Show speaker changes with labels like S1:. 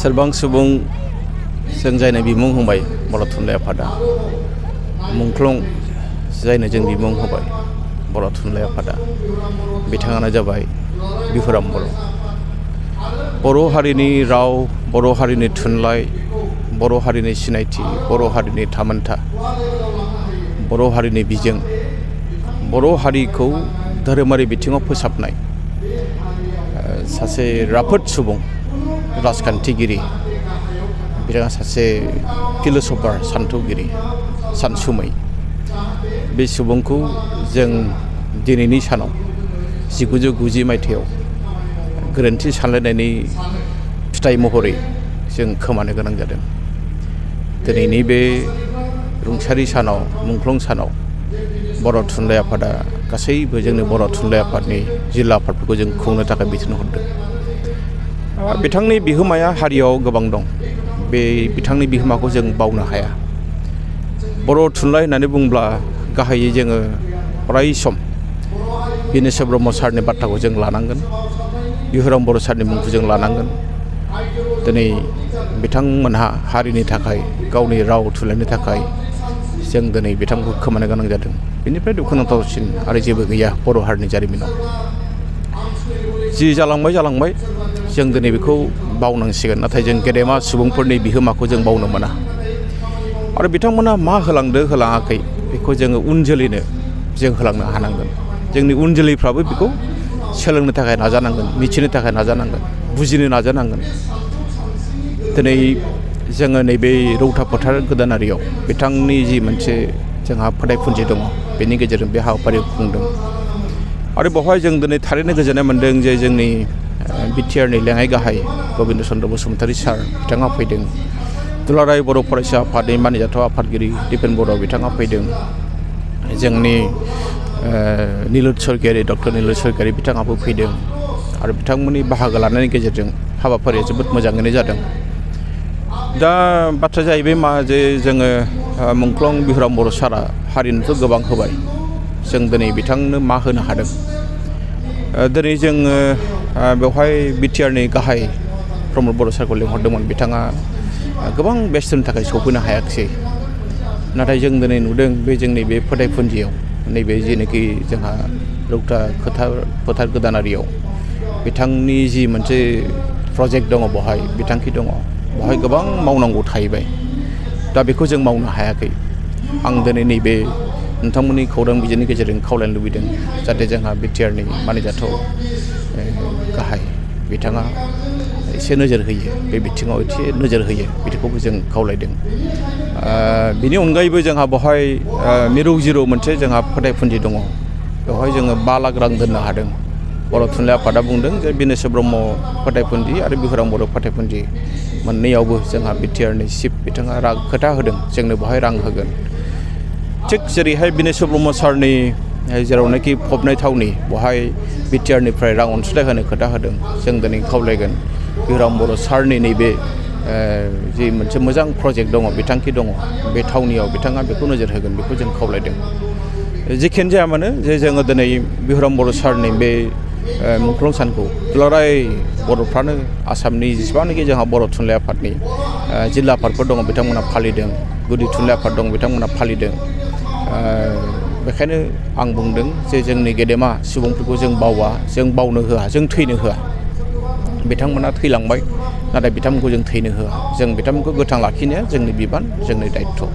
S1: सोरबां सुबुं जों जायनो बिमुं होबाय बर' थुनलाइ आफादा मुंख्लं जायनो जों बिमुं होबाय बर' थुनलाइ आफादा बिथाङानो जाबाय बिहुराम बर'। बर' हारिनि राव, बर' हारिनि थुनलाइ, बर' हारिनि सिनायथि, बर' हारिनि थामोनथा, बर' हारिनि बिजों, बर' हारिखौ धोरोमारि बिथिङाव फोसाबनाय सासे राफोद सुबुं राजखान्थिगिरि, बिथाङा सासे फिल'सफार सान्थौगिरि, सानसुमै। बे सुबुंखौ जों दिनैनि सानाव 1990 मायथाइयाव गोरोन्थि सानलायनायनि फिथाइ महरै जों खोमानो गोनां जादों। दिनैनि बे रुंसारि सानाव, मुंख्लं सानाव बर' थुनलाइ आफादा गासैबो जोंनि बर' थुनलाइ आफादनि जिल्ला आफादफोरखौ जों खुंनो थाखाय बिथोन हरदों। बिथांनि बिहोमाया हारियाव गोबां दं। बे बिथांनि बिहोमाखौ जों बावनो हाया। बर' थुनलाइ होननानै बुंब्ला गाहायै जोङो अराय सम बिनेश्वर ब्रह्म सारनि बाथ्राखौ जों लानांगोन, बिहुराम बर' सारनि मुंखौ जों लानांगोन। दिनै बिथांमोनहा हारिनि थाखाय, गावनि राव थुनलाइनि थाखाय जों दिनै बिथांखौ खोमानो गोनां जादों। बेनिफ्राय दुखुनांथावसिन आरो जेबो गैया बर' हारिनि जारिमिनाव। जि जालांबाय जों दिनै बेखौ बावनांसिगोन। नाथाय जों गेदेमा सुबुंफोरनि बिहोमाखौ जों बावनो मोना। आरो बिथांमोना मा होलांदो होलाङाखै बेखौ जोङो उन जोलैनो जों होलांनो हानांगोन। जोंनि उन जोलैफ्राबो बेखौ सोलोंनो थाखाय नाजानांगोन, मिथिनो थाखाय नाजानांगोन, बुजिनो नाजानांगोन। दिनै जोङो नैबे रौता फोथार गोदानारियाव बिथांनि जि मोनसे जोंहा फोथायफुनजि दङ, बेनि गेजेरजों बे हाबाफारिखौ खुंदों। आरो बेवहाय जों दिनै थारैनो गोजोननाय मोन्दों जे जोंनि बिटिआरनि लेङाइ गाहाय गबिन्द चन्द्र बसुमतारी सार बिथाङा फैदों। दुलाराय बर' फरायसा आफादनि मानिजाथाव आफादगिरि दिपेन बर' बिथाङा फैदों। जोंनि निलुत सरगयारि, डक्टर निलुत सरगयारि बिथाङाबो फैदों। आरो बिथांमोननि बाहागो लानायनि गेजेरजों हाबाफारिया जोबोद मोजाङैनो जादों। दा बाथ्राया जाहैबाय मा, जे जोङो मुंख्लं बिहुराम बर' सारा हारिनोथ' गोबां होबाय। जों दिनै बिथांनो मा होनो हादों? दिनै जोङो बेवहाय बिटिआरनि गाहाय प्रमद बर' सारखौ लिंहरदोंमोन। बिथाङा गोबां बेस्थ'नि थाखाय सफैनो हायाखिसै। नाथाय जों दिनै नुदों बे जोंनि बे फोथायफुनजियाव, नैबे जेनोखि जोंहा रौता फोथार गोदानारियाव बिथांनि जि मोनसे प्रजेक्ट दङ, बेवहाय बिथांखि दङ, बेवहाय गोबां मावनांगौ थाहैबाय। दा बेखौ जों मावनो हायाखै। आं दिनै नैबे नोंथांमोननि खौरां बिजोंनि गेजेरजों खावलायनो लुबैदों, जाहाथे जोंहा बिटिआरनि मानिजाथाव गाहाय बिथाङा एसे नोजोर होयो, बे बिथिङाव एसे नोजोर होयो, बिदिखौबो जों खावलायदों। बिनि अनगायैबो जोंहा बेवहाय मिरौ जिरौ मोनसे जोंहा फोथायफुनजि दङ। बेवहाय जोङो 5 लाख रां दोननो हादों। बर' थुनलाइ आफादा बुंदों जे बिनेश्वर ब्रह्म फोथायफुनजि आरो बिहुराम बर' फोथायफुनजि मोननैयावबो जोंहा बिटिआरनि चिफ बिथाङा खोथा होदों, जोंनो बेवहाय रां होगोन। थिग जेरैहाय बिनेश्वर ब्रह्म सारनि जेरावनाखि फबनाय थावनि, बेवहाय बिटिआरनिफ्राय रां अनसुंथाइ होनो खोथा होदों। जों दिनै खावलायगोन बिहुराम बर' सारनि नैबे जि मोनसे मोजां प्रजेक्ट दङ, बिथांखि दङ, बे थावनियाव बिथाङा बेखौ नोजोर होगोन, बेखौ जों खावलायदों। जेखियानो जाया मानो, जे जोङो दिनै बिहुराम बर' सारनि बे मुंख्लं सानखौ दुलाराय बर'फ्रानो, आसामनि जेसेबांनाखि जोंहा बर' थुनलाइ आफादनि जिल्ला आफादफोर दङ बिथांमोना फालिदों, गुदि थुनलाइ आफाद दं बिथांमोना फालिदों। बेखायनो आं बुंदों जे जोंनि गेदेमा सुबुंफोरखौ जों बावा, जों बावनो होआ, जों थैनो होआ। बिथांमोना थैलांबाय, नाथाय बिथांमोनखौ जों थैनो होआ। जों बिथांमोनखौ गोथां लाखिनाया जोंनि बिबान, जोंनि दायित्व'।